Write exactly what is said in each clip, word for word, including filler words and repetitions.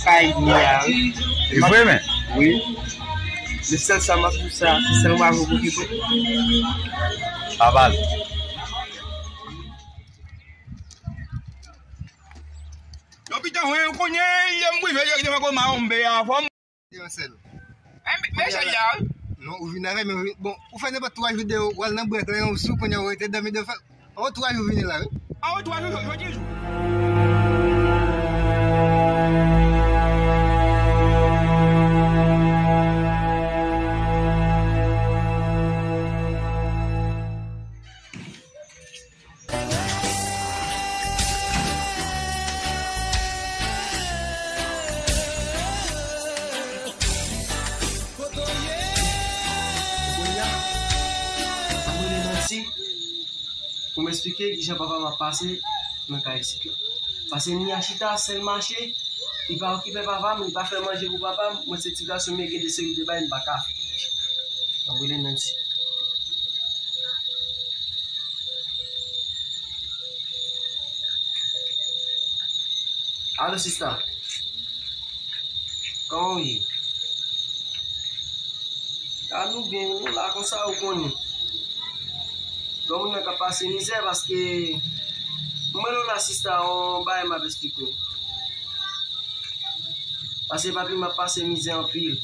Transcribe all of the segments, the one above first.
Kay Nia, wi. E vre, men? Wi. Men sèl sa m ap di w sa, se sèl mwen avè w pou ki bon. Pa mal. Yo pita, wen, yo konnen, yo m prive, yo kite fè kòman, on be a fòm. Yon sèl. Men, men, men, sèl la, wi. Non, ou vin avè, men, bon, ou fè nenpòt twa jou de, ou al nan brèk la, ou sou, kounye a, ou rete dòmi de fè. An twa jou vini la, wi. An twa jou, jodi jou. Kounye a, sa mwen rele Nancy pou m eksplike kijan papa m ap pase nan kay isit la. Paske Nia chita, sèl mache, li pa okipe papa m, li pa fè manje pou papa m, mwen se ti gason m ye, gen de seri de bagay m pa ka fè. Sa mwen rele Nancy. Alo, sista. Kòman w ye? A, nou byen, nou la konsa, ou konnen. Granmoun nan ka pase mizè paske mwen la, sista, yon bagay m ap eksplike w. Paske papi m ap pase mizè anpil.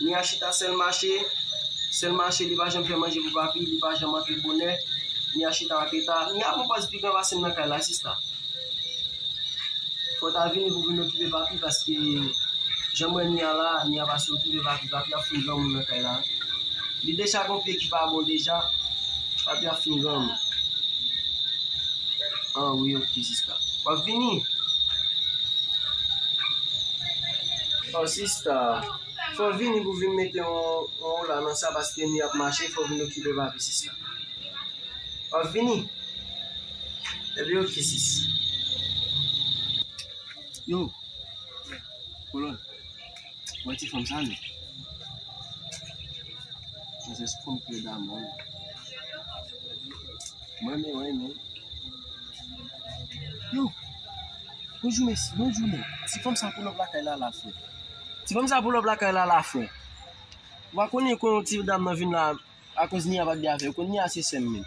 Nia chita sèl mache, sèl mache, li pa janm fè manje pou papi, li pa janm antre bonè. Nia chita antre ta. Nia pran pòz pi gran pase m nan kay la, sista. Fò w ta vini pou vin okipe papi, paske jan m wè Nia la, Nia pa sou okipe papi, papi ap fin granmoun nan kay la. Li deja gon pye ki pa bon deja, papi ap fin granmoun. An wi, oke, sista. W ap vini? O, sista, fò w vini pou vin mete yon, yon wola nan sa, paske Nia ap mache, fò w vin okipe papi, sista. W ap vini? Ebyen, oke, sis. Yo, Kolòn, wè ti fanm sa, non? Mwen se fanm ki damò. Mwen, men, mwen, men. Yo, bonjou, mesye, bonjou, men. Ti fanm sa pou lòp lakay la, la, frè. Ti fanm sa pou lòp lakay la, la, frè. Ou pa konnen kon ti dam nan vin la, Akoz Nia pa t gen afè, ou konn Nia se sè m menm.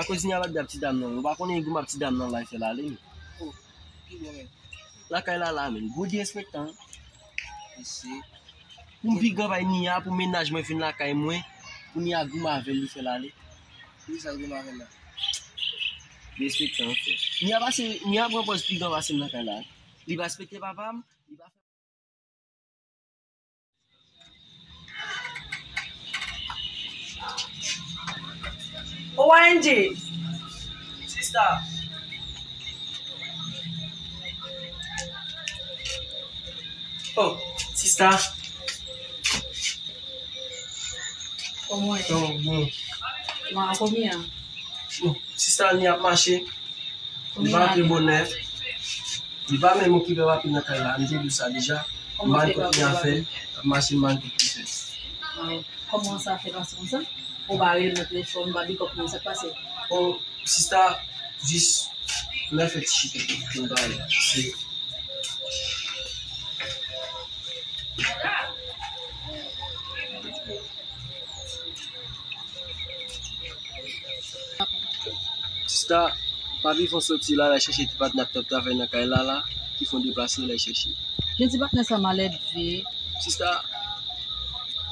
Akoz Nia pa t gen ti dam nan, ou pa konnen goumen ap ti dam nan la fè l ale menm. Oh, ki bò menm? Lakay la la menm, gwo derespektan. Mesye. Pou m pi gran bay Nia, pou mennaj mwen vin lakay mwen, pou Nia goumen avè l, li fè l ale. Poukisa l goumen avè l la? Derespektan, frè. Nia pase, Nia pran pòz pi gran pase m lakay la. Li pa respekte papa m, li pa fè O Y N G. Sista. Oh, sista. Kòman w ye? Kòman w ye? Mwen, kòman w ye? Bon, sista, Nia ap mache. Li pa antre bonè. Li pa menm okipe papi nan kay la. M te di w sa deja. M pa konn ki afè. L ap mache, m pa konn ki fè. Ah, kòman sa fè pase konsa? Ou pa rele nan telefòn, ou pa pikòp mwen, sa k pase? Bon, sista, jis lè fè ti chita pou m pale. Se Sista, papi fè yon soti la, l al chèche ti patnè k t ap travay nan kay la, la, ki fè yon deplase, l al chèche. Jan ti patnè sa malèdve. Sista,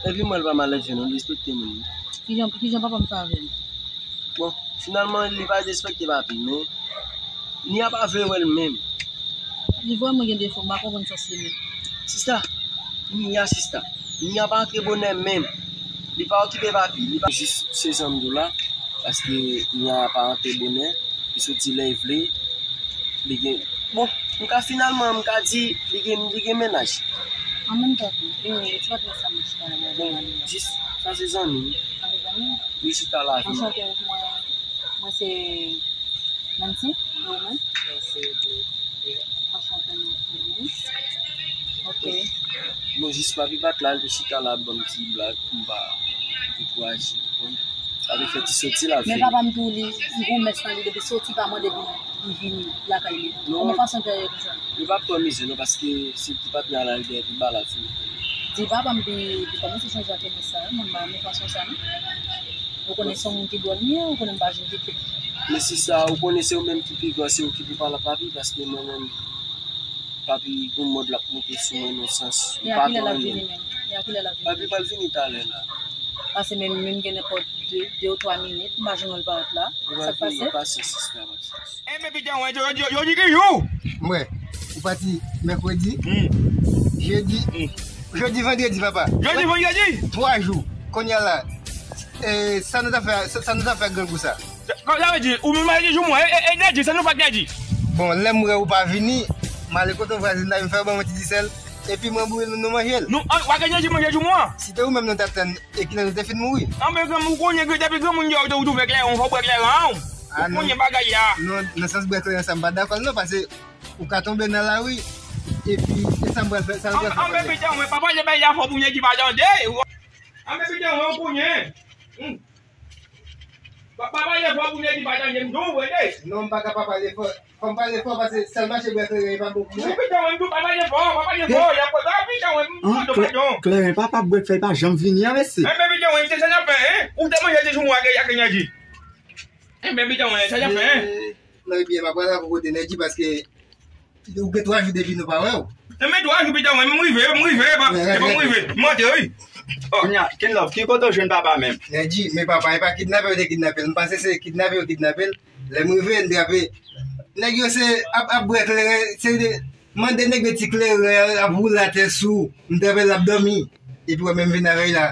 epi mwen, l pa malèdve, non, l respekte moun. Kijan, kijan papa m fè avè l? Bon, finalman, li pa derespekte papi, men Nia pa vle wè l menm. Li vrèman gen defo, m pa konprann sa se li. Sista, Nia sista. Nia pa antre bonè menm. Li pa okipe papi. Li pa jis se jan m di w la, paske Nia pa antre bonè. Li soti lè l vle. Li gen, bon, m ka finalman, m ka di, li gen, li gen mennaj. An menm tan tou, e, ti patnè sa m chita la, bon, jis, sa se zanmi m. Sa se zanmi w? Wi, chita la. Anchante, mwen, mwen se Nancy, ou menm? Mwen se Anchante, Nancy. Ok. Bon, jis papi pa t la, l te chita la, ban m ti blag, pou m pa dekouraje, ou konprann? Sa te fè ti soti la. Men vini. Papa m tou, li, li gwo mès nan li depi soti pa mwen depi li vini lakay li. Non. Kòman fason l fè konsa? Li p ap twò mize non, paske se ti patnè a la, li gen pi bala sou li. Di papa m pi, pi kòmanse chanje ak mès sa, mwen m pa renmen fason sa non. Ou konnen se yon moun ki dwòl li ye, ou konnen m pa janm kite. Men sista, ou konnen se ou menm ki pi gran, se ou ki pou pale ak papi, paske mwen menm, papi gon mòd l ap monte sou mwen nan sans. E a kilè l ap vini menm? E a kilè l ap vini? Papi pral vini talè la. Pase menm, menm gen nenpòt de, de ou twa minit, m pa jwenn w l parèt la. Sa k pase? Pasyans, sista, pasyans. Enben, pitit mwen, yo, yo, yo di ki jou? Mwen, ou pati mèkredi, jedi, jedi, vandredi, papa. Jedi, vandredi? Twa jou. Kounye a la, e, sa nou ta fè, sa, sa nou ta fè ak grangou sa? Sa, sa vle di, ou menm pa di jou mwen, e, e, e, nèdi, sa nou fè ak nèdi? Bon, lè m wè ou pa vini, m ale kote yon vwazin la, m fè ban mwen ti disèl, epi mwen boure l, nou manje l. Nou, an, w a gen nèdi manje jou mwen? Si te ou menm nou t ap tann, e kilè nou te fin mouri? Anben, granmoun, ou konnen ke depi granmoun di w te ou twouve kleren, fò w bwè kleren an. Ou konnen bagay la. Non, nan sans bwè kleren sa, m pa dakò non, paske ou ka tonbe nan lari, epi, e sa m pral fè, sa m pral fè. Anben, pitit mwen, pa pale bagay la fò pou nèg ki pa tande. Anben, pitit mwen, ou konnen. Hmm. Pa, pa pale fò pou nèg ki pa tande m tou, wè. Non, m pa ka pa pale fò. Fò m pale fò, paske sèl mache bwè kleren, e pa bon pou mwen. Pitit mwen, m tou pa pale fò, pa pale fò. Y ap, a, pitit mwen, m mande w padon. Kleren papa bwè k fè, pa janm vini an, mesye. Enben, pitit mwen, se sa n ap fè, en? Ou te manje ti jou mwen ak, ak nèdi. Enben, pitit mwen, sa n ap fè, en? Non, ebyen, m ap pral avè w kote nèdi, paske ou gen twa jou depi nou pa wè w. Enben, twa jou, pitit mwen, m rive, m rive, pa, e bon, m rive, m antre, wi. Kounye a, Ken Love, ki kote w jwenn papa menm? Nèdi, men papa, e pa kidnape yo te kidnape l. M panse se kidnape yo kidnape l. Lè m rive, m trape. Nèg yo se ap, ap bwè kleren, se de, mande nèg de ti kleren, ap woule atè sou, m trape l ap dòmi. Epi wè menm vin avè l la.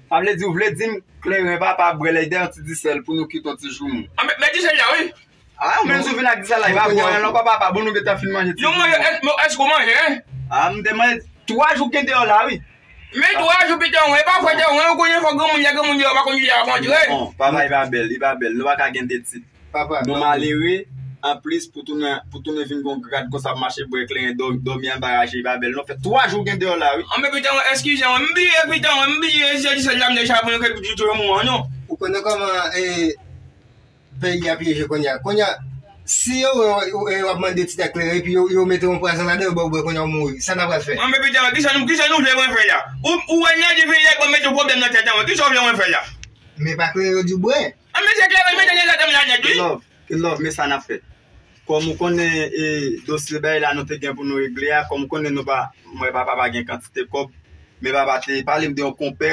Sa vle di, ou vle di m kleren papa bwè lè l dèyè yon ti disèl pou nou kite yon ti joumou. A, men, men disèl la, wi. A, ou menm si w vin ak disèl la, li pa bon, ankò papa, bon, nou gentan fin manje ti joumou. Yo manje, èske, èske w manje, en? A, m te manje twa jou gen deyò la, wi. Men twa jou, pitit mwen, e pa fwèt, mwen, ou konnen fò granmoun, lè granmoun deyò, pa konn ki lè y ap antre. Non, papa, li pa bèl, li pa bèl. Nou pa ka gen de tit. Papa, nou malere, anplis, pou tounen, pou tounen vin gon grad konsa, ap mache bwè kleren, dò-, dòmi anba raje, li pa bèl. Non, fè twa jou gen deyò la, wi. Anben, pitit mwen, eskize mwen, m bliye, pitit mwen, m bliye, se di sèl la m deja pran ke pitit mwen an, non. Ou konnen kòman, e, peyi a pyeje kounye a. Kounye a, si yo wè w, w, w ap mande ti nèg kleren, epi yo, yo mete yon pwazon ladan, yo ba w bwè, kounye a w mouri. Sa n ap pral fè? Anben, pitit mwen, kisa nou, kisa nou vle mwen fè la? Ou, ou wè nèg ki vin la, ban mete yon pwoblèm nan tèt mwen. Kisa w vle mwen fè la? Men pa kleren yo di w bwè. A, men se kleren, men tande ladan m la nèt, wi. Ken Love, Ken Love, men sa n ap fè. Kòm ou konnen, e, dosye bagay la nou te gen pou nou regle a, kòm ou konnen nou pa, mwen papa pa gen kantite kòb, men papa te pale m de yon konpè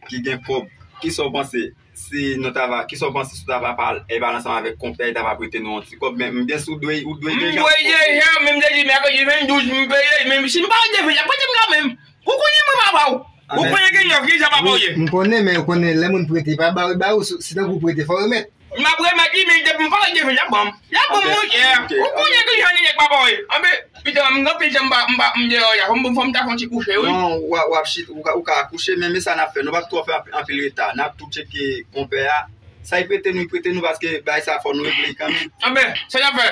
ki gen kòb. Kisa w panse? Si nou ta va, kisa w panse si w ta va pale, e, pale ansanm avèk konpè, li ta va prete nou yon ti kòb, men m gen si w dwe, ou dwe deja. M dwe deja, men m te di mèkredi venndouz, m peye, men si m pa rete vin la, prete m kanmenm. Ou konnen mwen papa w. Ou konnen ki lòf, ki sa papa w ye. M konnen, men ou konnen lè moun prete, pa ba w, ba w, si tankou w prete, fò w remèt. M ap remèt li, men depi m pa wè l te vin, l ap ban m. L ap ban m, monchè. Ou konnen ki jan nèg papa w ye. Anben, pitit mwen, m gen anpil tan m pa, m pa, m deyò la. Fò m, fò m ta fè yon ti kouche, wi. Non, w a, w ap chit, ou ka, ou ka kouche, men, men sa n ap fè. Nou p ap twò fè anp-, anpil reta. N ap tou tcheke konpè a. Sa y prete nou, y prete nou, paske bagay sa fò nou regle kanmenm. Anben, sa n ap fè?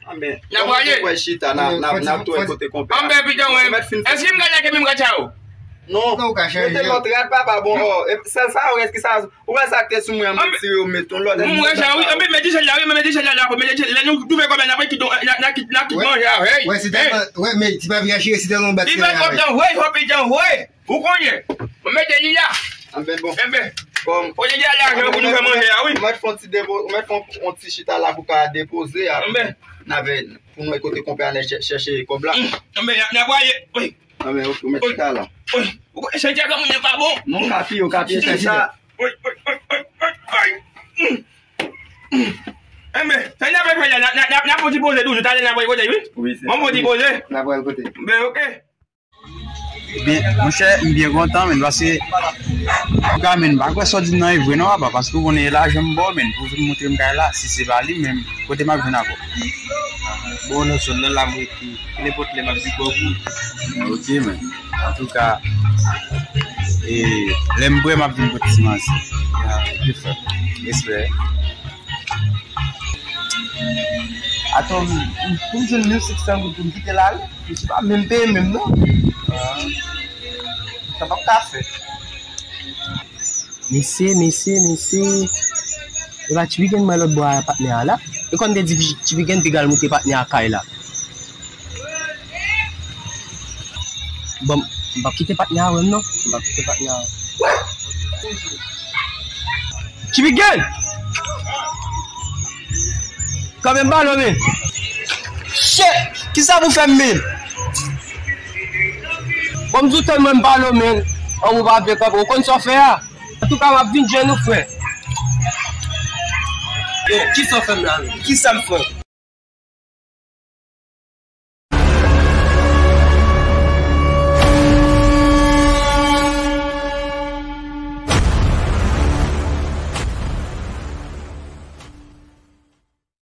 Anben, n ap raje. Wè chita, n ap, n ap, n ap tounen kote konpè a. Anben, pitit mwen, èske m ka lage menm rad sa yo? Non, mete lòt rad, papa, bon, o, e, sèl sa yo rès ki sa, ou wè sa k te sou mwen an, m retire yo, m met yon lòt. M wè sa, wi, anben, mete sèl la, wi, mete sèl la, la, mete sèl la, lè nou twouve kòb la, n ap kite, n a, n a kite, n a kite manje avè l. Wè, se tèlman, wè, men, ti pa vin chire, se tèlman bat. Li fè kòb tan, wè, fò pitit mwen, wè. Ou konnen, ou mete li la. Anben bon. Enben, bon, ou deja lajan pou nou fè manje a, wi. Ou mèt fè yon ti depo-, ou mèt fè yon, yon ti chita la pou ka depoze a. Enben. N a vè, pou nou wè kote konpè a chè-, chèche kòb la. Enben, n a, n a pwale, wi. Anben, ok, ou mèt chita la. Wi. Ou konnen, chita, moun yo pa bon. Non, ka piye, ka piye, chita. Wi, wi, wi, wi, wi, wi. Enben, sa n a fè la, n a, n a, n a, n a fè yon ti poze toujou, talè n a pral kote, wi. Wi, se. Bon, fè yon ti poze. N a pral kote. Enben, ok. Byen, monchè, m byen kontan, men, paske, antouka, men, m pa kwè sa w di m nan e vre non, papa, paske w konnen e lajan m ba w, men, pou w vin montre m kay la, si se pa li menm, kote m ap jwenn avè w? Bon, nan zòn nan la, m rete, nenpòt lè m ap vin ba w kou. Ok, men, antouka, e, lè m prè, m ap vin pote ti manzè. Ya, respè. Respè. Atann, pou m jwenn mil senk san goud pou m kite l ale, misye pa menm peye menm non. Ah. Sa p ap ka fèt. Mesye, mesye, mesye. E pa Chibigen m wè lòt bò a patnè a la. E konn te di Chibigen piga l moute patnè a kay la. Bon, m p ap kite patnè a wè m non. M p ap kite patnè a wè m. Chibigen! Kanpe m pale w men. Shit! Kisa pou fè m men? Bon, m di w tann mwen m pale w men. An ou pa vle kanpe. Ou konn sa w fè a? Antouka, m ap vin jwenn ou, frè. Yo, kisa w fè m la menm? Kisa m fè?